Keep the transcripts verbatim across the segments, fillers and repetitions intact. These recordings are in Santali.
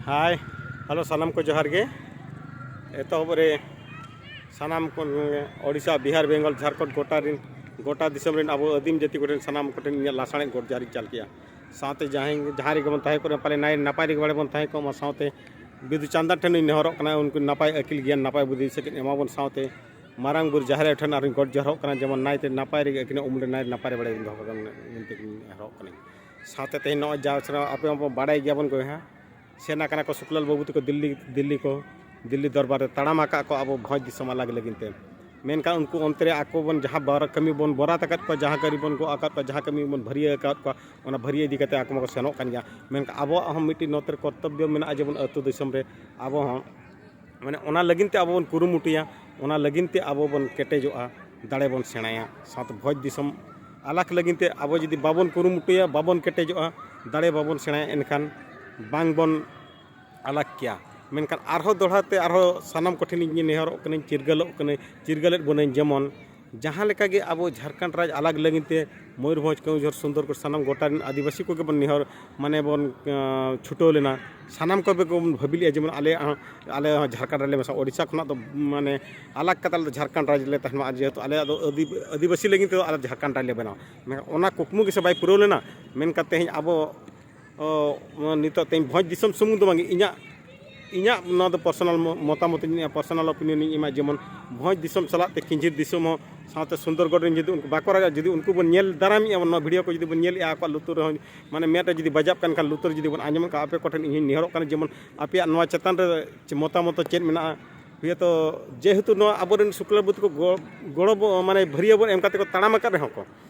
ᱦᱟᱭ, ᱦᱮᱞᱳ, ᱥᱟᱱᱟᱢ ᱠᱚ ᱡᱚᱦᱟᱨ ᱜᱮ᱾ ᱮᱛᱚᱦᱚᱵ ᱨᱮ ᱥᱟᱱᱟᱢ ᱠᱚ, ᱳᱰᱤᱥᱟ, ᱵᱤᱦᱟᱨ, ᱵᱮᱝᱜᱚᱞ, ᱡᱷᱟᱲᱠᱷᱚᱸᱰ, ᱜᱚᱴᱟ ᱨᱤᱱ, ᱜᱚᱴᱟ ᱫᱤᱥᱚᱢ ᱨᱤᱱ ᱟᱵᱚ ᱟᱹᱫᱤᱢ ᱡᱟᱹᱛᱤ ᱠᱚᱴᱷᱮᱱ ᱥᱟᱱᱟᱢ ᱠᱚᱴᱷᱮᱱ ᱤᱧᱟᱹᱜ ᱞᱟᱥᱟᱲᱦᱮᱫ ᱜᱚᱰ ᱡᱚᱦᱟᱨ ᱤᱧ ᱪᱟᱞ ᱠᱮᱜᱼᱟ᱾ ᱥᱟᱶᱛᱮ ᱡᱟᱦᱟᱸᱭ, ᱡᱟᱦᱟᱸ ᱨᱮᱜᱮ ᱵᱚᱱ ᱛᱟᱦᱮᱸ ᱠᱚᱜ ᱨᱮᱦᱚᱸ, ᱯᱟᱞᱮ ᱱᱟᱭ ᱱᱟᱯᱟᱭ ᱨᱮᱜᱮ ᱵᱟᱲᱮ ᱵᱚᱱ ᱛᱟᱦᱮᱸ ᱠᱚᱜ ᱢᱟ᱾ ᱥᱟᱶᱛᱮ ᱵᱤᱫᱩ ᱪᱟᱸᱫᱟᱱ ᱴᱷᱮᱱ ᱤᱧ ᱱᱮᱦᱚᱨᱚᱜ ᱠᱟᱱᱟ, ᱩᱱᱠᱩ ᱱᱟᱯᱟᱭ ᱟᱹᱠᱤᱞ ᱜᱮᱭᱟᱱ, ᱱᱟᱯᱟᱭ ᱵᱩᱫᱷᱤ ᱫᱤᱥᱟᱹ ᱠᱤᱱ ᱮᱢᱟ ᱵᱚᱱ᱾ ᱥᱟᱶᱛᱮ ᱢᱟᱨᱟᱝ ᱵᱩᱨᱩ ᱡᱟᱦᱮᱨ ᱟᱭᱳ ᱴᱷᱮᱱ ᱟᱨᱤᱧ ᱜᱚᱰ ᱡᱚᱦᱟᱨᱚᱜ ᱠᱟᱱᱟ, ᱡᱮᱢᱚᱱ ᱱᱟᱭᱛᱮ ᱱᱟᱯᱟᱭ ᱨᱮᱜᱮ ᱟᱹᱠᱤᱱᱟᱜ ᱩᱢᱩᱞ ᱨᱮ ᱱᱟᱭ ᱱᱟᱯᱟᱭ ᱨᱮ ᱵᱟᱲᱮ ᱠᱤᱱ ᱫᱚᱦᱚ ᱠᱟᱠᱚ ᱢᱮᱱᱛᱮ ᱤᱧ ᱱᱮᱦᱚᱨᱚᱜ ᱠᱟᱹᱱᱟᱹᱧ᱾ ᱥᱟᱶᱛᱮ ᱛᱮᱦᱮᱧ ᱱᱚᱜᱼᱚᱭ ᱡᱟ ᱥᱮᱨᱢᱟ ᱟᱯᱮ ᱢᱟᱵᱚᱱ ᱵᱟᱲᱟᱭ ᱜᱮᱭᱟᱵᱚᱱ ᱜᱚᱭᱦᱟ, ᱥᱮᱱ ᱟᱠᱟᱱᱟ ᱠᱚ ᱥᱩᱠᱞᱟᱞ ᱵᱟᱹᱵᱩ ᱛᱟᱠᱚ ᱫᱤᱞᱞᱤ, ᱫᱤᱞᱞᱤ ᱠᱚ, ᱫᱤᱞᱞᱤ ᱫᱚᱨᱵᱟᱨ ᱨᱮ ᱛᱟᱲᱟᱢ ᱟᱠᱟᱫ ᱠᱚ ᱟᱵᱚ ᱵᱷᱚᱸᱡᱽ ᱫᱤᱥᱚᱢ ᱟᱞᱟᱜᱽ ᱞᱟᱹᱜᱤᱫ ᱛᱮ᱾ ᱢᱮᱱᱠᱷᱟᱱ ᱩᱱᱠᱩ ᱚᱱᱛᱮ ᱨᱮ ᱟᱠᱚ ᱵᱚᱱ ᱡᱟᱦᱟᱸ ᱵᱟᱨ ᱠᱟᱹᱢᱤ ᱵᱚᱱ ᱵᱚᱨᱟᱛ ᱟᱠᱟᱫ ᱠᱚᱣᱟ, ᱡᱟᱦᱟᱸ ᱠᱟᱹᱢᱤ ᱵᱚᱱ ᱜᱚᱜ ᱟᱠᱟᱫ ᱠᱚᱣᱟ, ᱡᱟᱦᱟᱸ ᱠᱟᱹᱢᱤ ᱵᱚᱱ ᱵᱷᱟᱹᱨᱤᱭᱟᱹ ᱟᱠᱟᱫ ᱠᱚᱣᱟ, ᱚᱱᱟ ᱵᱷᱟᱹᱨᱤᱭᱟᱹ ᱤᱫᱤ ᱠᱟᱛᱮ ᱟᱠᱚ ᱢᱟᱠᱚ ᱥᱮᱱᱚᱜ ᱠᱟᱱ ᱜᱮᱭᱟ᱾ ᱢᱮᱱᱠᱷᱟᱱ ᱟᱵᱚᱣᱟᱜ ᱦᱚᱸ ᱢᱤᱫᱴᱤᱡ ᱱᱚᱛᱮ ᱨᱮ ᱠᱚᱨᱛᱚᱵᱵᱚ ᱢᱮᱱᱟᱜᱼᱟ, ᱡᱮᱢᱚᱱ ᱟᱹᱛᱩ ᱫᱤᱥᱚᱢ ᱨᱮ ᱟᱵᱚ ᱦᱚᱸ, ᱢᱟᱱᱮ, ᱚᱱᱟ ᱞᱟᱹᱜᱤᱫ ᱛᱮ ᱟᱵᱚ ᱵᱚᱱ ᱠᱩᱨᱩᱢᱩᱴᱩᱭᱟ, ᱚᱱᱟ ᱞᱟᱹᱜᱤᱫ ᱛᱮ ᱟᱵᱚ ᱵᱚᱱ ᱠᱮᱴᱮᱡᱚᱜᱼᱟ, ᱫᱟᱲᱮ ᱵᱚᱱ ᱥᱮᱬᱟᱭᱟ᱾ ᱥᱟᱶᱛᱮ ᱵᱷᱚᱸᱡᱽ ᱫᱤᱥᱚᱢ ᱟᱞᱟᱜᱽ ᱞᱟᱹᱜᱤᱫ ᱛᱮ ᱟᱵᱚ ᱡᱩᱫᱤ ᱵᱟᱵᱚᱱ ᱠᱩᱨᱩᱢᱩᱴᱩᱭᱟ, ᱵᱟᱵᱚᱱ ᱠᱮᱴᱮᱡᱚᱜᱼᱟ, ᱫᱟᱲᱮ ᱵᱟᱵᱚᱱ ᱥᱮᱬᱟᱭᱟ, ᱮᱱᱠᱷᱟᱱ ᱵᱟᱝ ᱵᱚᱱ ᱟᱞᱟᱜᱽ ᱠᱮᱭᱟ᱾ ᱢᱮᱱᱠᱷᱟᱱ ᱟᱨᱦᱚᱸ ᱫᱚᱦᱲᱟ ᱛᱮ ᱟᱨᱦᱚᱸ ᱥᱟᱱᱟᱢ ᱠᱚᱴᱷᱮᱱ ᱤᱧ ᱱᱮᱦᱚᱨᱚᱜ ᱠᱟᱹᱱᱟᱹᱧ, ᱪᱤᱨᱜᱟᱹᱞᱚᱜ ᱠᱟᱹᱱᱟᱹᱧ, ᱪᱤᱨᱜᱟᱹᱞᱮᱫ ᱵᱚᱱᱟᱹᱧ, ᱡᱮᱢᱚᱱ ᱡᱟᱦᱟᱸ ᱞᱮᱠᱟ ᱜᱮ ᱟᱵᱚ ᱡᱷᱟᱲᱠᱷᱚᱸᱰ ᱨᱟᱡᱽ ᱟᱞᱟᱜᱽ ᱞᱟᱹᱜᱤᱫ ᱛᱮ ᱢᱚᱭᱩᱨᱵᱷᱚᱸᱡᱽ, ᱠᱮᱣᱚᱱᱡᱷᱚᱨ, ᱥᱩᱱᱫᱚᱨᱜᱚᱲ, ᱥᱟᱱᱟᱢ ᱜᱚᱴᱟ ᱨᱮᱱ ᱟᱹᱫᱤᱵᱟᱹᱥᱤ ᱠᱚᱜᱮ ᱵᱚᱱ ᱱᱮᱦᱚᱨ, ᱢᱟᱱᱮ, ᱵᱚᱱ, ᱟᱸ, ᱪᱷᱩᱴᱟᱹᱣ ᱞᱮᱱᱟ᱾ ᱥᱟᱱᱟᱢ ᱠᱚᱜᱮ ᱵᱚᱱ ᱵᱷᱟᱹᱵᱤ ᱞᱮᱜᱼᱟ, ᱡᱮᱢᱚᱱ ᱟᱞᱮ ᱦᱚᱸ, ᱟᱞᱮ ᱦᱚᱸ ᱡᱷᱟᱲᱠᱷᱚᱸᱰ ᱨᱮᱞᱮ ᱢᱮᱥᱟ, ᱳᱰᱤᱥᱟ ᱠᱷᱚᱱᱟᱜ ᱫᱚ, ᱢᱟᱱᱮ, ᱟᱞᱟᱜᱽ ᱠᱟᱛᱮ ᱟᱞᱮ ᱫᱚ ᱡᱷᱟᱲᱠᱷᱚᱸᱰ ᱨᱟᱡᱽ ᱞᱮ ᱛᱟᱦᱮᱱ ᱢᱟ, ᱟᱨ ᱡᱮᱦᱮᱛᱩ ᱟᱞᱮᱭᱟᱜ ᱫᱚ ᱟᱹᱫᱤ-, ᱟᱹᱫᱤᱵᱟᱹᱥᱤ ᱞᱟᱹᱜᱤᱫ ᱛᱮᱫᱚ ᱟᱞᱮ ᱡᱷᱟᱲᱠᱷᱚᱸᱰ ᱨᱟᱡᱽ ᱞᱮ ᱵᱮᱱᱟᱣᱟ᱾ ᱢᱮᱱᱠᱷᱟᱱ ᱚᱱᱟ ᱠᱩᱠᱢᱩ ᱜᱮᱥᱮ ᱵᱟᱭ ᱯᱩᱨᱟᱹᱣ ᱞᱮᱱᱟ᱾ ᱢᱮᱱ ᱠᱟᱛᱮ ᱤᱧ ᱟᱵᱚ ᱚ, ᱱᱤᱛᱚᱜ ᱛᱮᱦᱮᱧ ᱵᱷᱚᱸᱡᱽ ᱫᱤᱥᱚᱢ ᱥᱩᱢᱩᱝ ᱫᱚ ᱵᱟᱝ, ᱤᱧᱟᱹᱜ, ᱤᱧᱟᱹᱜ ᱱᱚᱣᱟ ᱫᱚ personal ᱢᱚ-, ᱢᱚᱛᱟᱢᱚᱛ ᱤᱧ ᱮᱢᱟ, personal opinion ᱤᱧ ᱮᱢᱟ, ᱡᱮᱢᱚᱱ ᱵᱷᱚᱸᱡᱽ ᱫᱤᱥᱚᱢ ᱥᱟᱞᱟᱜ ᱛᱮ ᱠᱤᱧᱡᱷᱤᱨ ᱫᱤᱥᱚᱢ ᱦᱚᱸ, ᱥᱟᱶᱛᱮ ᱥᱩᱱᱫᱚᱨᱜᱚᱲ ᱨᱮᱱ ᱡᱩᱫᱤ ᱩᱱᱠᱩ ᱵᱟᱠᱚ ᱨᱟᱡᱟ, ᱡᱩᱫᱤ ᱩᱱᱠᱩ ᱵᱚᱱ ᱧᱮᱞ ᱫᱟᱨᱟᱢᱮᱜᱼᱟ, ᱱᱚᱣᱟ video ᱠᱚ ᱡᱩᱫᱤ ᱵᱚᱱ ᱧᱮᱞᱮᱜᱼᱟ, ᱟᱠᱚᱣᱟᱜ ᱞᱩᱛᱩᱨ ᱨᱮᱦᱚᱸ, ᱢᱟᱱᱮ, ᱢᱮᱫ ᱨᱮ ᱡᱩᱫᱤ ᱵᱟᱡᱟᱜ ᱠᱟᱱ ᱠᱷᱟᱱ, ᱞᱩᱛᱩᱨ ᱡᱩᱫᱤ ᱵᱚᱱ ᱟᱸᱡᱚᱢᱮᱫ ᱠᱷᱟᱱ, ᱟᱯᱮ ᱠᱚᱴᱷᱮᱱ ᱤᱧ ᱦᱚᱧ ᱱᱮᱦᱚᱨᱚᱜ ᱠᱟᱱᱟ, ᱡᱮᱢᱚᱱ ᱟᱯᱮᱭᱟᱜ ᱱᱚᱣᱟ ᱪᱮᱛᱟᱱ ᱨᱮ ᱪᱮ-, ᱢᱚᱛᱟᱢᱚᱛ ᱪᱮᱫ ᱢᱮᱱᱟᱜᱼᱟ? ᱦᱩᱭᱛᱚ ᱡᱮᱦᱮᱛᱩ ᱱᱚᱣᱟ ᱟᱵᱚᱨᱮᱱ ᱥᱩᱠᱞᱟᱞ ᱵᱟᱹᱵᱩ ᱛᱟᱠᱚ ᱜᱚ-, ᱜᱚᱲᱚ ᱵᱚ-, ᱢᱟᱱᱮ, ᱵᱷᱟᱹᱨᱭᱟᱹ ᱵᱚᱱ ᱮᱢ ᱠᱟᱛᱮ ᱠᱚ ᱛᱟᱲᱟᱢ ᱟᱠᱟᱫ ᱨᱮᱦᱚᱸ ᱠᱚ,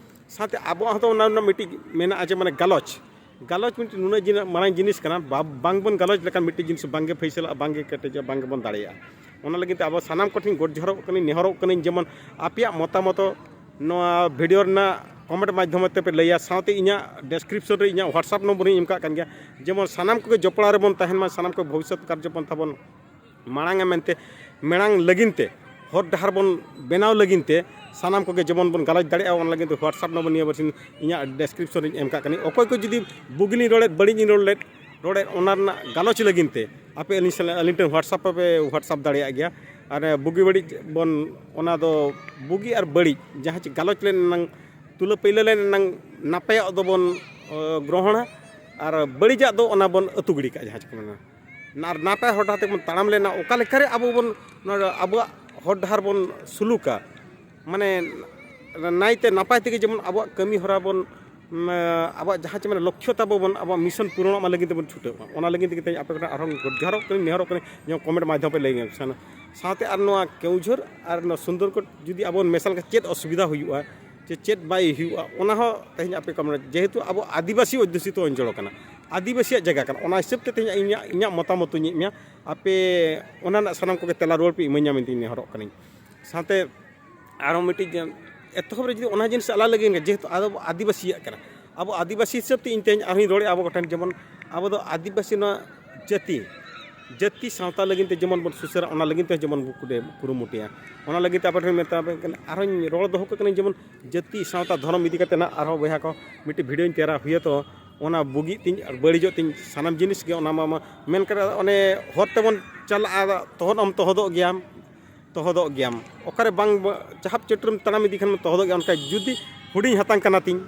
ᱥᱟᱶᱛᱮ ᱟᱵᱚᱣᱟᱜ ᱦᱚᱸᱛᱚ ᱚᱱᱟ ᱨᱮᱱᱟᱜ ᱢᱤᱫᱴᱤᱡ ᱢᱮᱱᱟᱜᱼᱟ, ᱡᱮ, ᱢᱟᱱᱮ, ᱜᱟᱞᱚᱪ, ᱜᱟᱞᱚᱪ ᱢᱤᱫᱴᱤᱡ ᱱᱩᱱᱟᱹᱜ ᱡᱤᱱ-, ᱢᱟᱨᱟᱝ ᱡᱤᱱᱤᱥ ᱠᱟᱱᱟ, ᱵᱟ-, ᱵᱟᱝᱵᱚᱱ ᱜᱟᱞᱚᱪ ᱞᱮᱠᱷᱟᱱ ᱢᱤᱫᱴᱤᱡ ᱡᱤᱱᱤᱥ ᱵᱟᱝᱜᱮ ᱯᱷᱟᱹᱭᱥᱟᱹᱞᱟᱜᱼᱟ, ᱵᱟᱝᱜᱮ ᱠᱮᱴᱮᱡᱚᱜᱼᱟ, ᱵᱟᱝ ᱜᱮᱵᱚᱱ ᱫᱟᱲᱮᱭᱟᱜᱼᱟ᱾ ᱚᱱᱟ ᱞᱟᱹᱜᱤᱫ ᱛᱮ ᱟᱵᱚ ᱥᱟᱱᱟᱢ ᱠᱚᱴᱷᱮᱱ ᱜᱚᱰ ᱡᱚᱦᱟᱨᱚᱜ ᱠᱟᱹᱱᱟᱹᱧ, ᱱᱮᱦᱚᱨᱚᱜ ᱠᱟᱹᱱᱟᱹᱧ, ᱡᱮᱢᱚᱱ ᱟᱯᱮᱭᱟᱜ ᱢᱚᱛᱟᱢᱚᱛ ᱱᱚᱣᱟ video ᱨᱮᱱᱟᱜ comment ᱢᱟᱫᱽᱫᱷᱚᱢ ᱛᱮᱯᱮ ᱞᱟᱹᱭᱟ, ᱥᱟᱶᱛᱮ ᱤᱧᱟᱹᱜ description ᱨᱮ ᱤᱧᱟᱹᱜ WhatsApp number ᱤᱧ ᱮᱢ ᱠᱟᱜ ᱠᱟᱱ ᱜᱮᱭᱟ, ᱡᱮᱢᱚᱱ ᱥᱟᱱᱟᱢ ᱠᱚᱜᱮ ᱡᱚᱯᱲᱟᱣ ᱨᱮᱵᱚᱱ ᱛᱟᱦᱮᱱ ᱢᱟ, ᱥᱟᱱᱟᱢ ᱠᱚ ᱵᱷᱚᱵᱤᱥᱥᱚᱛ ᱠᱟᱨᱡᱚ ᱯᱚᱱᱛᱷᱟ ᱵᱚᱱ ᱢᱟᱲᱟᱝᱟ ᱢᱮᱱᱛᱮ, ᱢᱟᱲᱟᱝ ᱞᱟᱹᱜᱤᱫ ᱛᱮ ᱦᱚᱨ ᱰᱟᱦᱟᱨ ᱵᱚᱱ ᱵᱮᱱᱟᱣ ᱞᱟᱹᱜᱤᱫ ᱛᱮ ᱥᱟᱱᱟᱢ ᱠᱚᱜᱮ ᱡᱮᱢᱚᱱ ᱵᱚᱱ ᱜᱟᱞᱚᱪ ᱫᱟᱲᱮᱭᱟᱜᱼᱟ, ᱚᱱᱟ ᱞᱟᱹᱜᱤᱫ ᱛᱮ WhatsApp number ᱱᱤᱭᱟᱹ ᱵᱟᱨᱥᱤᱧ ᱤᱧᱟᱹᱜ description ᱨᱤᱧ ᱮᱢ ᱠᱟᱜ ᱠᱟᱱᱟ᱾ ᱚᱠᱚᱭ ᱠᱚ ᱡᱩᱫᱤ ᱵᱩᱜᱤ ᱞᱤᱧ ᱨᱚᱲᱮᱫ, ᱵᱟᱹᱲᱤᱡ ᱤᱧ ᱨᱚᱲ ᱞᱮᱫ, ᱨᱚᱲᱮᱫ, ᱚᱱᱟ ᱨᱮᱱᱟᱜ ᱜᱟᱞᱚᱪ ᱞᱟᱹᱜᱤᱫ ᱛᱮ ᱟᱯᱮ ᱟᱹᱞᱤᱧ ᱥᱟᱞᱟᱜ, ᱟᱹᱞᱤᱧ ᱴᱷᱮᱱ WhatsApp ᱯᱮ, WhatsApp ᱫᱟᱲᱮᱭᱟᱜ ᱜᱮᱭᱟ᱾ ᱟᱨ ᱵᱩᱜᱤ ᱵᱟᱹᱲᱤᱡ ᱵᱚᱱ, ᱚᱱᱟ ᱫᱚ ᱵᱩᱜᱤ ᱟᱨ ᱵᱟᱹᱲᱤᱡ ᱡᱟᱦᱟᱸ ᱪᱮ ᱜᱟᱞᱚᱪ ᱞᱮᱱ ᱮᱱᱟᱝ, ᱛᱩᱞᱟᱹ ᱯᱟᱹᱭᱞᱟᱹ ᱞᱮᱱ ᱮᱱᱟᱝ ᱱᱟᱯᱟᱭᱟᱜ ᱫᱚᱵᱚᱱ, ᱚ, ᱜᱨᱚᱦᱚᱬᱟ, ᱟᱨ ᱵᱟᱹᱲᱤᱡᱟᱜ ᱫᱚ ᱚᱱᱟ ᱵᱚᱱ ᱟᱹᱛᱩ ᱜᱤᱰᱤ ᱠᱟᱜᱼᱟ, ᱡᱟᱦᱟᱸ ᱪᱮ ᱠᱚ ᱢᱮᱱᱟ᱾ ᱟᱨ ᱱᱟᱯᱟᱭ ᱦᱚᱨ ᱰᱟᱦᱟᱨ ᱛᱮᱵᱚᱱ ᱛᱟᱲᱟᱢ ᱞᱮᱱᱟ, ᱚᱠᱟ ᱞᱮᱠᱟᱨᱮ ᱟᱵᱚ ᱵᱚᱱ, ᱱᱚᱣᱟ ᱟᱵᱚᱣᱟᱜ ᱦᱚᱨ ᱰᱟᱦᱟᱨ ᱵᱚᱱ ᱥᱩᱞᱩᱠᱟ, ᱢᱟᱱᱮ ᱱᱟᱭᱛᱮ ᱱᱟᱯᱟᱭ ᱛᱮᱜᱮ ᱡᱮᱢᱚᱱ ᱟᱵᱚᱣᱟᱜ ᱠᱟᱹᱢᱤ ᱦᱚᱨᱟ ᱵᱚᱱ, ᱩᱢ, ᱟᱵᱚᱣᱟᱜ ᱡᱟᱦᱟᱸ ᱪᱮ ᱢᱟᱱᱮ ᱞᱚᱠᱠᱷᱚ ᱛᱟᱵᱚ ᱵᱚᱱ, ᱟᱵᱚᱣᱟᱜ ᱢᱤᱥᱚᱱ ᱯᱩᱨᱚᱱᱚᱜ ᱢᱟ ᱞᱟᱹᱜᱤᱫ ᱛᱮᱵᱚᱱ ᱪᱷᱩᱴᱟᱹᱜ ᱢᱟ᱾ ᱚᱱᱟ ᱞᱟᱹᱜᱤᱫ ᱛᱮᱜᱮ ᱛᱮᱦᱮᱧ ᱟᱯᱮ ᱠᱚᱴᱷᱮᱱ ᱟᱨᱦᱚᱸ ᱡᱚᱦᱟᱨᱚᱜ ᱠᱟᱹᱱᱟᱹᱧ, ᱱᱮᱦᱚᱨᱚᱜ ᱠᱟᱹᱱᱟᱹᱧ, ᱡᱮᱢᱚᱱ ᱠᱚᱢᱮᱱᱴ ᱢᱟᱫᱽᱫᱷᱚᱢ ᱯᱮ ᱞᱟᱹᱭ ᱧᱚᱜ ᱥᱟᱱᱟ᱾ ᱥᱟᱶᱛᱮ ᱟᱨ ᱱᱚᱣᱟ ᱠᱮᱣᱡᱷᱳᱨ ᱟᱨ ᱱᱚᱣᱟ ᱥᱩᱱᱫᱚᱨᱠᱚᱴ ᱡᱩᱫᱤ ᱟᱵᱚ ᱵᱚᱱ ᱢᱮᱥᱟ ᱞᱮᱠᱷᱟᱱ ᱪᱮᱫ ᱚᱥᱩᱵᱤᱫᱷᱟ ᱦᱩᱭᱩᱜᱼᱟ, ᱪᱮ ᱪᱮᱫ ᱵᱟᱭ ᱦᱩᱭᱩᱜᱼᱟ, ᱚᱱᱟ ᱦᱚᱸ ᱛᱮᱦᱮᱧ ᱟᱯᱮ ᱠᱚᱢᱮᱱᱴ, ᱡᱮᱦᱮᱛᱩ ᱟᱵᱚ ᱟᱹᱫᱤᱵᱟᱹᱥᱤ ᱚᱫᱽᱫᱷᱩᱥᱤᱛᱚ ᱚᱧᱪᱚᱞ ᱠᱟᱱᱟ, ᱟᱹᱫᱤᱵᱟᱹᱥᱤᱭᱟᱜ ᱡᱟᱭᱜᱟ ᱠᱟᱱᱟ, ᱚᱱᱟ ᱦᱤᱥᱟᱹᱵ ᱛᱮ ᱛᱮᱦᱮᱧ ᱤᱧᱟᱹᱜ, ᱤᱧᱟᱹᱜ ᱢᱚᱛᱟᱢᱚᱛ ᱤᱧ ᱮᱢᱟ ᱟᱯᱮ, ᱚᱱᱟ ᱨᱮᱱᱟᱜ ᱥᱟᱱᱟᱢ ᱠᱚᱜᱮ ᱛᱮᱞᱟ ᱨᱩᱣᱟᱹᱲ ᱯᱮ ᱤᱢᱟᱹᱧᱟ ᱢᱮᱱᱛᱮ ᱤᱧ ᱱᱮᱦᱚᱨᱚᱜ ᱠᱟᱹᱱᱟᱹᱧ᱾ ᱥᱟᱶᱛᱮ ᱟᱨᱦᱚᱸ ᱢᱤᱫᱴᱤᱡ ᱮᱛᱚᱦᱚᱵ ᱨᱮ ᱡᱩᱫᱤ ᱚᱱᱟ ᱡᱤᱱᱤᱥ ᱟᱞᱟᱜᱽ ᱞᱟᱹᱜᱤᱫ, ᱡᱮᱦᱮᱛᱩ ᱟᱫᱚ ᱟᱹᱫᱤᱵᱟᱹᱥᱤᱭᱟᱜ ᱠᱟᱱᱟ, ᱟᱵᱚ ᱟᱹᱫᱤᱵᱟᱹᱥᱤ ᱦᱤᱥᱟᱹᱵ ᱛᱮ ᱤᱧ ᱛᱮᱦᱮᱧ ᱟᱨᱦᱚᱸᱧ ᱨᱚᱲᱮᱫᱼᱟ ᱟᱵᱚ ᱠᱚᱴᱷᱮᱱ, ᱡᱮᱢᱚᱱ ᱟᱵᱚ ᱫᱚ ᱟᱹᱫᱤᱵᱟᱹᱥᱤ ᱱᱚᱣᱟ ᱡᱟᱹᱛᱤ, ᱡᱟᱹᱛᱤ ᱥᱟᱶᱛᱟ ᱞᱟᱹᱜᱤᱫ ᱛᱮ ᱡᱮᱢᱚᱱ ᱵᱚᱱ ᱥᱩᱥᱟᱹᱨᱟ, ᱚᱱᱟ ᱞᱟᱹᱜᱤᱫ ᱛᱮ ᱡᱮᱢᱚᱱ ᱵᱚᱱ ᱠᱩᱨᱩᱢᱩᱴᱩᱭᱟ᱾ ᱚᱱᱟ ᱞᱟᱹᱜᱤᱫ ᱛᱮ ᱟᱯᱮ ᱴᱷᱮᱱ ᱢᱮᱛᱟ ᱯᱮ ᱠᱟᱱᱟ, ᱟᱨᱦᱚᱸᱧ ᱨᱚᱲ ᱫᱚᱦᱚ ᱠᱟᱜ ᱠᱟᱹᱱᱟᱹᱧ, ᱡᱮᱢᱚᱱ ᱡᱟᱹᱛᱤ ᱥᱟᱶᱛᱟ ᱫᱷᱚᱨᱚᱢ ᱤᱫᱤ ᱠᱟᱛᱮ ᱱᱟᱜ ᱟᱨᱦᱚᱸ ᱵᱚᱭᱦᱟ ᱠᱚ ᱢᱤᱫᱴᱤᱡ ᱵᱷᱤᱰᱤᱭᱳᱧ ᱛᱮᱭᱟᱨᱟ ᱦᱩᱭᱩᱜᱼᱟ, ᱛᱚ ᱚᱱᱟ ᱵᱩᱜᱤᱜ ᱛᱤᱧ ᱟᱨ ᱵᱟᱹᱲᱤᱡᱚᱜ ᱛᱤᱧ ᱥᱟᱱᱟᱢ ᱡᱤᱱᱤᱥ ᱜᱮ, ᱚᱱᱟ ᱢᱟ, ᱢᱟ ᱢᱮᱱ ᱠᱟᱛᱮ ᱚᱱᱮ ᱦᱚᱨ ᱛᱮᱵᱚᱱ ᱪᱟᱞᱟᱜᱼᱟ, ᱛᱚᱦᱚᱫ ᱦᱚᱸᱢ ᱛᱚᱦᱚᱫᱚᱜ ᱜᱮᱭᱟᱢ, ᱛᱚᱦᱚᱫᱚᱜ ᱜᱮᱭᱟᱢ᱾ ᱚᱠᱟᱨᱮ ᱵᱟᱝ ᱪᱟᱦᱟᱯ ᱪᱟᱹᱴᱩᱨᱮᱢ ᱛᱟᱲᱟᱢ ᱤᱫᱤ ᱠᱷᱟᱱ ᱢᱟ ᱛᱚᱦᱚᱫᱚᱜ ᱜᱮᱭᱟ᱾ ᱚᱱᱠᱟ ᱡᱩᱫᱤ ᱦᱩᱰᱤᱧ ᱦᱟᱛᱟᱝ ᱠᱟᱱᱟ ᱛᱤᱧ,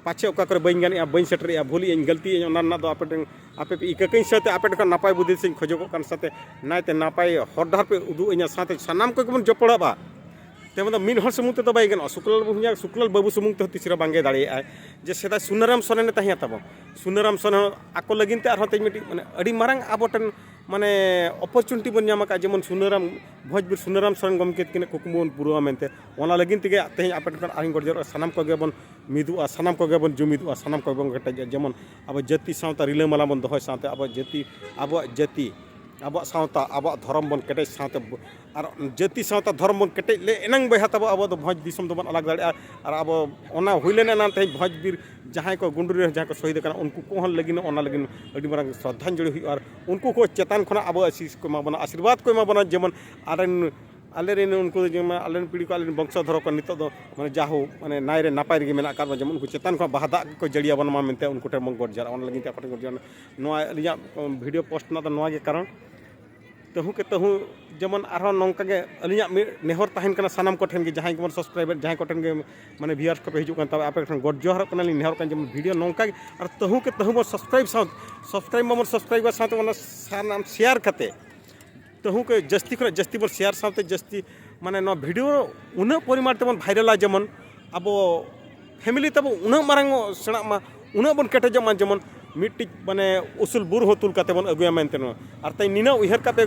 ᱯᱟᱪᱷᱮ ᱚᱠᱟ ᱠᱚᱨᱮ ᱵᱟᱹᱧ ᱜᱟᱱᱮᱜᱼᱟ, ᱵᱟᱹᱧ ᱥᱮᱴᱮᱨᱮᱜᱼᱟ, ᱵᱷᱩᱞᱮᱜᱼᱟᱹᱧ, ᱜᱟᱹᱞᱛᱤᱭᱮᱜᱼᱟᱹᱧ, ᱚᱱᱟ ᱨᱮᱱᱟᱜ ᱫᱚ ᱟᱯᱮ ᱴᱷᱮᱱ, ᱟᱯᱮ ᱯᱮ ᱤᱠᱟᱹ ᱠᱟᱹᱧ ᱥᱟᱶᱛᱮ ᱟᱯᱮ ᱴᱷᱮᱱ ᱠᱷᱚᱱ ᱱᱟᱯᱟᱭ ᱵᱩᱫᱷᱤ ᱥᱮᱧ ᱠᱷᱚᱡᱚᱜᱚᱜ ᱠᱟᱱ ᱥᱟᱶᱛᱮ ᱱᱟᱭᱛᱮ ᱱᱟᱯᱟᱭ ᱦᱚᱨ ᱰᱟᱦᱟᱨ ᱯᱮ ᱩᱫᱩᱜ ᱟᱹᱧᱟ, ᱥᱟᱶᱛᱮ ᱥᱟᱱᱟᱢ ᱠᱚᱜᱮ ᱵᱚᱱ ᱡᱚᱯᱚᱲᱟᱜᱼᱟ᱾ ᱛᱮᱢᱚᱱ ᱫᱚ ᱢᱤᱫ ᱦᱚᱲ ᱥᱩᱢᱩᱝ ᱛᱮᱫᱚ ᱵᱟᱭ ᱜᱟᱱᱚᱜᱼᱟ᱾ ᱥᱩᱠᱞᱟᱞ ᱵᱟᱹᱵᱩ ᱦᱩᱧᱟᱨ, ᱥᱩᱠᱞᱟᱞ ᱵᱟᱹᱵᱩ ᱥᱩᱢᱩᱝ ᱛᱮᱦᱚᱸ ᱛᱤᱥ ᱨᱮᱦᱚᱸ ᱵᱟᱝᱜᱮ ᱫᱟᱲᱮᱭᱟᱜᱼᱟᱭ᱾ ᱡᱮ ᱥᱮᱫᱟᱭ ᱥᱩᱱᱟᱹᱨᱟᱢ ᱥᱚᱨᱮᱱᱮ ᱛᱟᱦᱮᱸ ᱛᱟᱵᱚᱱ, ᱥᱩᱱᱟᱹᱨᱟᱢ ᱥᱚᱨᱮᱱ ᱟᱠᱚ ᱞᱟᱹᱜᱤᱫ ᱛᱮ ᱟᱨᱦᱚᱸ ᱛᱮᱦᱮᱧ ᱢᱤᱫᱴᱤᱡ ᱢᱟᱱᱮ ᱟᱹᱰᱤ ᱢᱟᱨᱟᱝ ᱟᱵᱚ ᱴᱷᱮᱱ ᱢᱟᱱᱮ ᱚᱯᱚᱨᱪᱩᱱᱤᱴᱤ ᱵᱚᱱ ᱧᱟᱢ ᱟᱠᱟᱫᱼᱟ, ᱡᱮᱢᱚᱱ ᱥᱩᱱᱟᱹᱨᱟᱢ, ᱵᱷᱚᱸᱡᱽᱵᱤᱨ ᱥᱩᱱᱟᱹᱨᱟᱢ ᱥᱚᱨᱮᱱ ᱜᱚᱢᱠᱮ ᱛᱟᱹᱠᱤᱱᱟᱜ ᱠᱩᱠᱢᱩ ᱵᱚᱱ ᱯᱩᱨᱟᱹᱣᱟ ᱢᱮᱱᱛᱮ᱾ ᱚᱱᱟ ᱞᱟᱹᱜᱤᱫ ᱛᱮᱜᱮ ᱛᱮᱦᱮᱧ ᱟᱯᱮ ᱴᱷᱮᱱ ᱟᱨᱦᱚᱸᱧ ᱜᱚᱲ ᱡᱚᱦᱟᱨᱚᱜᱼᱟ, ᱥᱟᱱᱟᱢ ᱠᱚᱜᱮ ᱵᱚᱱ ᱢᱤᱫᱚᱜᱼᱟ, ᱥᱟᱱᱟᱢ ᱠᱚᱜᱮ ᱵᱚᱱ ᱡᱩᱢᱤᱫᱚᱜᱼᱟ, ᱥᱟᱱᱟᱢ ᱠᱚᱜᱮ ᱵᱚᱱ ᱠᱮᱴᱮᱡᱚᱜᱼᱟ, ᱡᱮᱢᱚᱱ ᱟᱵᱚ ᱡᱟᱹᱛᱤ ᱥᱟᱶᱛᱟ ᱨᱤᱞᱟᱹᱢᱟᱞᱟ ᱵᱚᱱ ᱫᱚᱦᱚᱭ ᱥᱟᱶᱛᱮ ᱟᱵᱚᱣᱟᱜ ᱡᱟᱹᱛᱤ, ᱟᱵᱚᱣᱟᱜ ᱡᱟᱹᱛᱤ, ᱟᱵᱚᱣᱟᱜ ᱥᱟᱶᱛᱟ, ᱟᱵᱚᱣᱟᱜ ᱫᱷᱚᱨᱚᱢ ᱵᱚᱱ ᱠᱮᱴᱮᱡ ᱥᱟᱶᱛᱮ ᱵᱚ-, ᱟᱨ ᱡᱟᱹᱛᱤ ᱥᱟᱶᱛᱟ ᱫᱷᱚᱨᱚᱢ ᱵᱚᱱ ᱠᱮᱴᱮᱡ ᱞᱮ ᱮᱱᱟᱝ ᱵᱚᱭᱦᱟ ᱛᱟᱵᱚ ᱟᱵᱚ ᱫᱚ ᱵᱷᱚᱸᱡᱽ ᱫᱤᱥᱚᱢ ᱫᱚᱵᱚᱱ ᱟᱞᱟᱜᱽ ᱫᱟᱲᱮᱭᱟᱜᱼᱟ᱾ ᱟᱨ ᱟᱵᱚ ᱚᱱᱟ ᱦᱩᱭ ᱞᱮᱱᱟ ᱮᱱᱟᱝ ᱛᱮᱦᱮᱧ ᱵᱷᱚᱸᱡᱽ ᱵᱤᱨ ᱡᱟᱦᱟᱸᱭ ᱠᱚ ᱜᱩᱸᱰᱨᱤ ᱨᱮ ᱡᱟᱦᱟᱸᱭ ᱠᱚ ᱥᱚᱦᱤᱫ ᱟᱠᱟᱱᱟ, ᱩᱱᱠᱩ ᱠᱚᱦᱚᱸ ᱞᱟᱹᱜᱤᱫ ᱚᱱᱟ ᱞᱟᱹᱜᱤᱫ ᱟᱹᱰᱤ ᱢᱟᱨᱟᱝ ᱥᱨᱚᱫᱷᱟᱧᱡᱚᱞᱤ ᱦᱩᱭᱩᱜᱼᱟ᱾ ᱟᱨ ᱩᱱᱠᱩ ᱠᱚ ᱪᱮᱛᱟᱱ ᱠᱷᱚᱱᱟᱜ ᱟᱵᱚ ᱟᱥᱤᱥ ᱠᱚ ᱮᱢᱟ ᱵᱚᱱᱟ, ᱟᱥᱤᱨᱵᱟᱫᱽ ᱠᱚ ᱮᱢᱟ ᱵᱚᱱᱟ, ᱡᱮᱢᱚᱱ ᱟᱨᱮᱱ ᱟᱞᱮᱨᱮᱱ ᱩᱱᱠᱩ ᱡᱮᱢᱚᱱ ᱟᱞᱮᱨᱮᱱ ᱯᱤᱲᱦᱤ ᱠᱚ, ᱟᱞᱮᱨᱮᱱ ᱵᱚᱝᱥᱚ ᱫᱷᱚᱨᱚ ᱠᱚ ᱱᱤᱛᱚᱜ ᱫᱚ ᱢᱟᱱᱮ ᱡᱟᱦᱳ ᱢᱟᱱᱮ ᱱᱟᱭᱨᱮ ᱱᱟᱯᱟᱭ ᱨᱮᱜᱮ ᱢᱮᱱᱟᱜ ᱟᱠᱟᱫ ᱵᱚᱱᱟ, ᱡᱮᱢᱚᱱ ᱩᱱᱠᱩ ᱪᱮᱛᱟᱱ ᱠᱷᱚᱱ ᱵᱟᱦᱟ ᱫᱟᱜ ᱜᱮᱠᱚ ᱡᱟᱹᱲᱤᱭᱟᱵᱚᱱ ᱢᱟ ᱢᱮᱱᱛᱮ ᱩᱱᱠᱩ ᱴᱷᱮᱱ ᱵᱚᱱ ᱜᱚᱰ ᱡᱚᱦᱟᱨᱚᱜᱼᱟ᱾ ᱚᱱᱟ ᱞᱟᱹᱜᱤᱫ ᱛᱮ ᱟᱯᱮ ᱴᱷᱮᱱ ᱜᱚᱰ ᱡᱚᱦᱟᱨ᱾ ᱱᱚᱣᱟ ᱟᱹᱞᱤᱧᱟᱜ ᱵᱷᱤᱰᱤᱭᱳ ᱯᱳᱥᱴ ᱨᱮᱱᱟᱜ ᱫᱚ ᱱᱚᱣᱟ ᱜᱮ ᱠᱟᱨᱚᱱ᱾ ᱛᱟᱹᱦᱩ ᱠᱮ ᱛᱟᱹᱦᱩ ᱡᱮᱢᱚᱱ ᱟᱨᱦᱚᱸ ᱱᱚᱝᱠᱟ ᱜᱮ ᱟᱹᱞᱤᱧᱟᱜ ᱢᱤᱫ ᱱᱮᱦᱚᱨ ᱛᱟᱦᱮᱱ ᱠᱟᱱᱟ ᱥᱟᱱᱟᱢ ᱠᱚᱴᱷᱮᱱ ᱜᱮ, ᱡᱟᱦᱟᱸᱭ ᱜᱮᱵᱚᱱ ᱥᱟᱵᱥᱠᱨᱟᱭᱵᱮᱫ, ᱡᱟᱦᱟᱸᱭ ᱠᱚᱴᱷᱮᱱ ᱜᱮ ᱢᱟᱱᱮ ᱵᱷᱤᱭᱩᱣᱟᱨᱥ ᱠᱚᱯᱮ ᱦᱤᱡᱩᱜ ᱠᱟᱱ ᱛᱟᱵᱚᱱᱟ, ᱟᱯᱮ ᱠᱚᱴᱷᱮᱱ ᱜᱚᱰ ᱡᱚᱦᱟᱨᱚᱜ ᱠᱟᱱᱟᱞᱤᱧ, ᱱᱮᱦᱚᱨᱚᱜ ᱠᱟᱱᱟ ᱡᱮᱢᱚᱱ ᱵᱷᱤᱰᱤᱭᱳ ᱱᱚᱝᱠᱟ ᱜᱮ ᱟᱨ ᱛᱟᱹᱦᱩ ᱠᱮ ᱛᱟᱹᱦᱩ ᱵᱚᱱ ᱥᱟᱵᱥᱠᱨᱟᱭᱤᱵ ᱥᱟᱶ, ᱥᱟᱵᱥᱠᱨᱟᱭᱤᱵ ᱢᱟᱵᱚᱱ ᱥᱟᱵᱥᱠᱨᱟᱭᱤᱵᱟ, ᱥᱟᱶᱛᱮ ᱚᱱᱟ ᱥᱟᱱᱟᱢ ᱥᱮᱭᱟᱨ ᱠᱟᱛᱮ ᱛᱟᱹᱦᱩ ᱠᱮ ᱡᱟᱹᱥᱛᱤ ᱠᱷᱚᱱᱟᱜ ᱡᱟᱹᱥᱛᱤ ᱵᱚᱱ ᱥᱮᱭᱟᱨ ᱥᱟᱶᱛᱮ ᱡᱟᱹᱥᱛᱤ ᱢᱟᱱᱮ ᱱᱚᱣᱟ ᱵᱷᱤᱰᱤᱭᱳ ᱩᱱᱟᱹᱜ ᱯᱚᱨᱤᱢᱟᱱ ᱛᱮᱵᱚᱱ ᱵᱷᱟᱭᱨᱟᱞᱟ, ᱡᱮᱢᱚᱱ ᱟᱵᱚ ᱯᱷᱮᱢᱤᱞᱤ ᱛᱟᱵᱚ ᱩᱱᱟᱹᱜ ᱢᱟᱨᱟᱝ ᱚᱜ ᱥᱮᱬᱟᱜ ᱢᱟ, ᱩᱱᱟᱹᱜ ᱵᱚᱱ ᱠᱮᱴᱮᱡᱚᱜ ᱢᱟ, ᱡᱮᱢᱚᱱ ᱢᱤᱫᱴᱤᱡ ᱢᱟᱱᱮ ᱩᱥᱩᱞ ᱵᱩᱨᱩ ᱦᱚᱸ ᱛᱩᱞ ᱠᱟᱛᱮ ᱵᱚᱱ ᱟᱹᱜᱩᱭᱟ ᱢᱮᱱᱛᱮ ᱱᱚᱣᱟ᱾ ᱟᱨ ᱛᱮᱦᱮᱧ ᱱᱤᱱᱟᱹᱜ ᱩᱭᱦᱟᱹᱨ ᱠᱟᱜ ᱯᱮ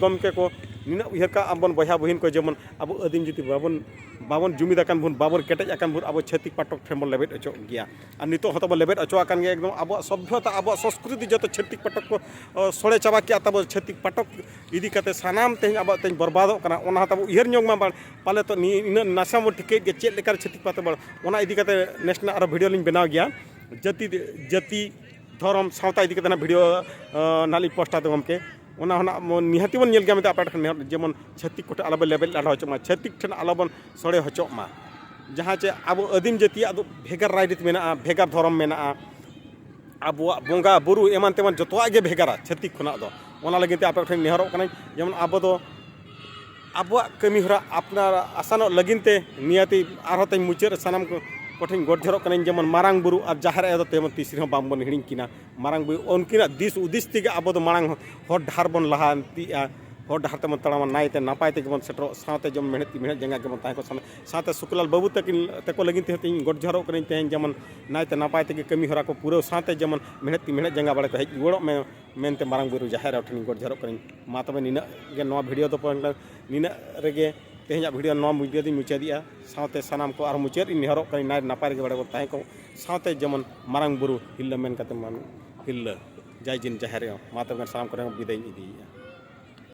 ᱜᱚᱢᱠᱮ ᱠᱚ, ᱱᱤᱱᱟᱹᱜ ᱩᱭᱦᱟᱹᱨ ᱠᱟᱜ ᱟᱵᱚᱱ ᱵᱚᱭᱦᱟ ᱵᱩᱦᱤᱱ ᱠᱚ, ᱡᱮᱢᱚᱱ ᱟᱵᱚ ᱟᱹᱫᱤᱢ ᱡᱟᱹᱛᱤ ᱵᱟᱵᱚᱱ, ᱵᱟᱵᱚᱱ ᱡᱩᱢᱤᱫ ᱟᱠᱟᱱ ᱵᱚᱱ, ᱵᱟᱵᱚᱱ ᱠᱮᱴᱮᱡ ᱟᱠᱟᱱ ᱵᱚᱱ, ᱟᱵᱚ ᱪᱷᱟᱹᱛᱤᱠ ᱯᱟᱴᱚᱠ ᱴᱷᱮᱱ ᱵᱚᱱ ᱞᱮᱵᱮᱫ ᱚᱪᱚᱜ ᱜᱮᱭᱟ᱾ ᱟᱨ ᱱᱤᱛᱚᱜ ᱦᱚᱸ ᱛᱟᱵᱚᱱ ᱞᱮᱵᱮᱫ ᱚᱪᱚ ᱟᱠᱟᱱ ᱜᱮᱭᱟ᱾ ᱮᱠᱫᱚᱢ ᱟᱵᱚᱣᱟᱜ ᱥᱚᱵᱽᱵᱷᱚᱛᱟ, ᱟᱵᱚᱣᱟᱜ ᱥᱚᱸᱥᱠᱨᱤᱛᱤ ᱡᱚᱛᱚ ᱪᱷᱟᱹᱛᱤᱠ ᱯᱟᱴᱚᱠ ᱠᱚ ᱚ, ᱥᱚᱲᱮ ᱪᱟᱵᱟ ᱠᱮᱜᱼᱟ ᱛᱟᱵᱚ ᱪᱷᱟᱹᱛᱤᱠ ᱯᱟᱴᱚᱠ ᱤᱫᱤ ᱠᱟᱛᱮ᱾ ᱥᱟᱱᱟᱢ ᱛᱮᱦᱮᱧ ᱟᱵᱚᱣᱟᱜ ᱛᱮᱦᱮᱧ ᱵᱚᱨᱵᱟᱫᱚᱜ ᱠᱟᱱᱟ, ᱚᱱᱟ ᱦᱚᱸ ᱛᱟᱵᱚ ᱩᱭᱦᱟᱹᱨ ᱧᱚᱜ ᱢᱟ ᱵᱟᱲ-, ᱯᱟᱞᱮ ᱛᱚ ᱱᱤᱭᱟᱹ ᱤᱱᱟᱹᱜ ᱱᱟᱥᱮ ᱵᱚᱱ ᱴᱷᱤᱠᱟᱹᱭᱮᱫ ᱜᱮᱭᱟ ᱪᱮᱫ ᱞᱮᱠᱟᱨᱮ ᱪᱷᱟᱹᱛᱤᱠ ᱯᱟᱴᱚᱠ ᱵᱟᱲ-, ᱚᱱᱟ ᱤᱫᱤ ᱠᱟᱛᱮ ᱱᱮᱠᱥᱴ ᱨᱮᱱᱟᱜ ᱟᱨᱚ ᱵᱷᱤᱰᱤᱭᱳ ᱞᱤᱧ ᱵᱮᱱᱟᱣ ᱜᱮᱭᱟ᱾ ᱡᱟᱹᱛᱤ, ᱡᱟᱹᱛᱤ, ᱫᱷᱚᱨᱚᱢ, ᱥᱟᱶᱛᱟ ᱤᱫᱤ ᱠᱟᱛᱮ ᱱᱟᱜ ᱵᱷᱤᱰᱤᱭᱳ, ᱚ, ᱱᱟᱜ ᱞᱤᱧ ᱯᱳᱥᱴᱟ ᱛᱚ ᱜᱚᱢᱠᱮ᱾ ᱚᱱᱟ ᱦᱚᱸ ᱱᱟᱜ ᱢᱚ-, ᱱᱤᱦᱟᱹᱛᱤ ᱵᱚᱱ ᱧᱮᱞ ᱜᱮᱭᱟ ᱢᱮᱱᱛᱮ ᱟᱯᱮ ᱴᱷᱮᱱ ᱱᱮᱦᱚᱨ, ᱡᱮᱢᱚᱱ ᱪᱷᱟᱹᱛᱤᱠ ᱠᱚᱴᱷᱮᱱ ᱟᱞᱚ ᱵᱚᱱ ᱞᱮᱵᱮᱫ ᱞᱟᱰᱟ ᱦᱚᱪᱚᱜ ᱢᱟ, ᱪᱷᱟᱹᱛᱤᱠ ᱴᱷᱮᱱ ᱟᱞᱚ ᱵᱚᱱ ᱥᱚᱲᱮ ᱦᱚᱪᱚᱜ ᱢᱟ᱾ ᱡᱟᱦᱟᱸ ᱪᱮ ᱟᱵᱚ ᱟᱹᱫᱤᱢ ᱡᱟᱹᱛᱤᱭᱟᱜ ᱫᱚ ᱵᱷᱮᱜᱟᱨ ᱨᱟᱭᱨᱤᱛ ᱢᱮᱱᱟᱜᱼᱟ, ᱵᱷᱮᱜᱟᱨ ᱫᱷᱚᱨᱚᱢ ᱢᱮᱱᱟᱜᱼᱟ, ᱟᱵᱚᱣᱟᱜ ᱵᱚᱸᱜᱟ ᱵᱩᱨᱩ ᱮᱢᱟᱱ ᱛᱮᱢᱟᱱ ᱡᱚᱛᱚᱣᱟᱜ ᱜᱮ ᱵᱷᱮᱜᱟᱨᱟ ᱪᱷᱟᱹᱛᱤᱠ ᱠᱷᱚᱱᱟᱜ ᱫᱚ᱾ ᱚᱱᱟ ᱞᱟᱹᱜᱤᱫ ᱛᱮ ᱟᱯᱮ ᱠᱚᱴᱷᱮᱱ ᱱᱮᱦᱚᱨᱚᱜ ᱠᱟᱹᱱᱟᱹᱧ, ᱡᱮᱢᱚᱱ ᱟᱵᱚ ᱫᱚ ᱟᱵᱚᱣᱟᱜ ᱠᱟᱹᱢᱤ ᱦᱚᱨᱟ ᱟᱯᱱᱟᱨ ᱟᱥᱟᱱᱚᱜ ᱞᱟᱹᱜᱤᱫ ᱛᱮ ᱱᱤᱭᱟᱹᱛᱤ ᱟᱨᱦᱚᱸ ᱛᱮᱧ ᱢᱩᱪᱟᱹᱫ ᱨᱮ ᱥᱟᱱᱟᱢ ᱠᱚ, ᱠᱚᱴᱷᱮᱱ ᱜᱚᱰ ᱡᱚᱦᱟᱨᱚᱜ ᱠᱟᱹᱱᱟᱹᱧ, ᱡᱮᱢᱚᱱ ᱢᱟᱨᱟᱝ ᱵᱩᱨᱩ ᱟᱨ ᱡᱟᱦᱮᱨ ᱟᱭᱳ ᱫᱚ ᱛᱮᱢᱚᱱ ᱛᱤᱥ ᱨᱮᱦᱚᱸ ᱵᱟᱝᱵᱚᱱ ᱦᱤᱲᱤᱧ ᱠᱤᱱᱟ᱾ ᱢᱟᱨᱟᱝ ᱵᱩᱨᱩ ᱩᱱᱠᱤᱱᱟᱜ ᱫᱤᱥ ᱦᱩᱫᱤᱥ ᱛᱮᱜᱮ ᱟᱵᱚ ᱫᱚ ᱢᱟᱲᱟᱝ ᱦᱚᱨ ᱰᱟᱦᱟᱨ ᱵᱚᱱ ᱞᱟᱦᱟ ᱤᱫᱤᱜᱼᱟ, ᱦᱚᱨ ᱰᱟᱦᱟᱨ ᱛᱮᱵᱚᱱ ᱛᱟᱲᱟᱢᱟ, ᱱᱟᱭᱛᱮ ᱱᱟᱯᱟᱭ ᱛᱮᱜᱮ ᱵᱚᱱ ᱥᱮᱴᱮᱨᱚᱜ, ᱥᱟᱶᱛᱮ ᱡᱮᱢᱚᱱ ᱢᱮᱬᱦᱮᱫ ᱛᱤ ᱢᱮᱬᱦᱮᱫ ᱡᱟᱸᱜᱟ ᱜᱮᱵᱚᱱ ᱛᱟᱦᱮᱸ ᱠᱚᱜ, ᱥᱟᱶ-, ᱥᱟᱶᱛᱮ ᱥᱩᱠᱞᱟᱞ ᱵᱟᱹᱵᱩ ᱛᱟᱹᱠᱤᱱ, ᱛᱟᱠᱚ ᱞᱟᱹᱜᱤᱫ ᱛᱮᱦᱚᱸ ᱛᱮᱦᱮᱧ ᱜᱚᱰ ᱡᱚᱦᱟᱨᱚᱜ ᱠᱟᱹᱱᱟᱹᱧ ᱛᱮᱦᱮᱧ, ᱡᱮᱢᱚᱱ ᱱᱟᱭᱛᱮ ᱱᱟᱯᱟᱭ ᱛᱮᱜᱮ ᱠᱟᱹᱢᱤ ᱦᱚᱨᱟ ᱠᱚ ᱯᱩᱨᱟᱹᱣ ᱥᱟᱶᱛᱮ ᱡᱮᱢᱚᱱ ᱢᱮᱬᱦᱮᱫ ᱛᱤ ᱢᱮᱬᱦᱮᱫ ᱡᱟᱸᱜᱟ ᱵᱟᱲᱮ ᱠᱚ ᱦᱮᱡ ᱨᱩᱣᱟᱹᱲᱚᱜ ᱢᱮ ᱢᱮᱱᱛᱮ ᱢᱟᱨᱟᱝ ᱵᱩᱨᱩ ᱡᱟᱦᱮᱨ ᱟᱭᱳ ᱴᱷᱮᱱᱤᱧ ᱜᱚᱰ ᱡᱚᱦᱟᱨᱚᱜ ᱠᱟᱹᱱᱟᱹᱧ᱾ ᱢᱟ ᱛᱚᱵᱮ ᱱᱤᱱᱟᱹᱜ ᱜᱮ ᱱᱚᱣᱟ ᱵᱷᱤᱰᱤᱭᱳ ᱫᱚ ᱯᱚᱨᱮ ᱱᱤᱱᱟᱹᱜ ᱨᱮᱜᱮ ᱛᱮᱦᱮᱧᱟᱜ ᱵᱷᱤᱰᱤᱭᱳ ᱱᱚᱣᱟ ᱵᱷᱤᱰᱤᱭᱳ ᱫᱚᱧ ᱢᱩᱪᱟᱹᱫᱮᱜᱼᱟ᱾ ᱥᱟᱶᱛᱮ ᱥᱟᱱᱟᱢ ᱠᱚ ᱟᱨᱦᱚᱸ ᱢᱩᱪᱟᱹᱫ ᱤᱧ ᱱᱮᱦᱚᱨᱚᱜ ᱠᱟᱹᱱᱟᱹᱧ ᱱᱟᱭ ᱱᱟᱯᱟᱭ ᱨᱮᱜᱮ ᱵᱟᱲᱮ ᱵᱚᱱ ᱛᱟᱦᱮᱸ ᱠᱚᱜ, ᱥᱟᱶᱛᱮ ᱡᱮᱢᱚᱱ ᱢᱟᱨᱟᱝ ᱵᱩᱨᱩ ᱦᱤᱨᱞᱟᱹ ᱢᱮᱱ ᱠᱟᱛᱮ ᱢᱟ ᱦᱤᱨᱞᱟᱹ ᱡᱟᱭ ᱡᱤᱱ ᱡᱟᱦᱮᱨ ᱟᱭᱳ᱾ ᱢᱟ ᱛᱚᱵᱮ ᱥᱟᱱᱟᱢ ᱠᱚᱨᱮ ᱵᱤᱫᱟᱹᱭᱤᱧ ᱤᱫᱤᱭᱮᱫᱼᱟ᱾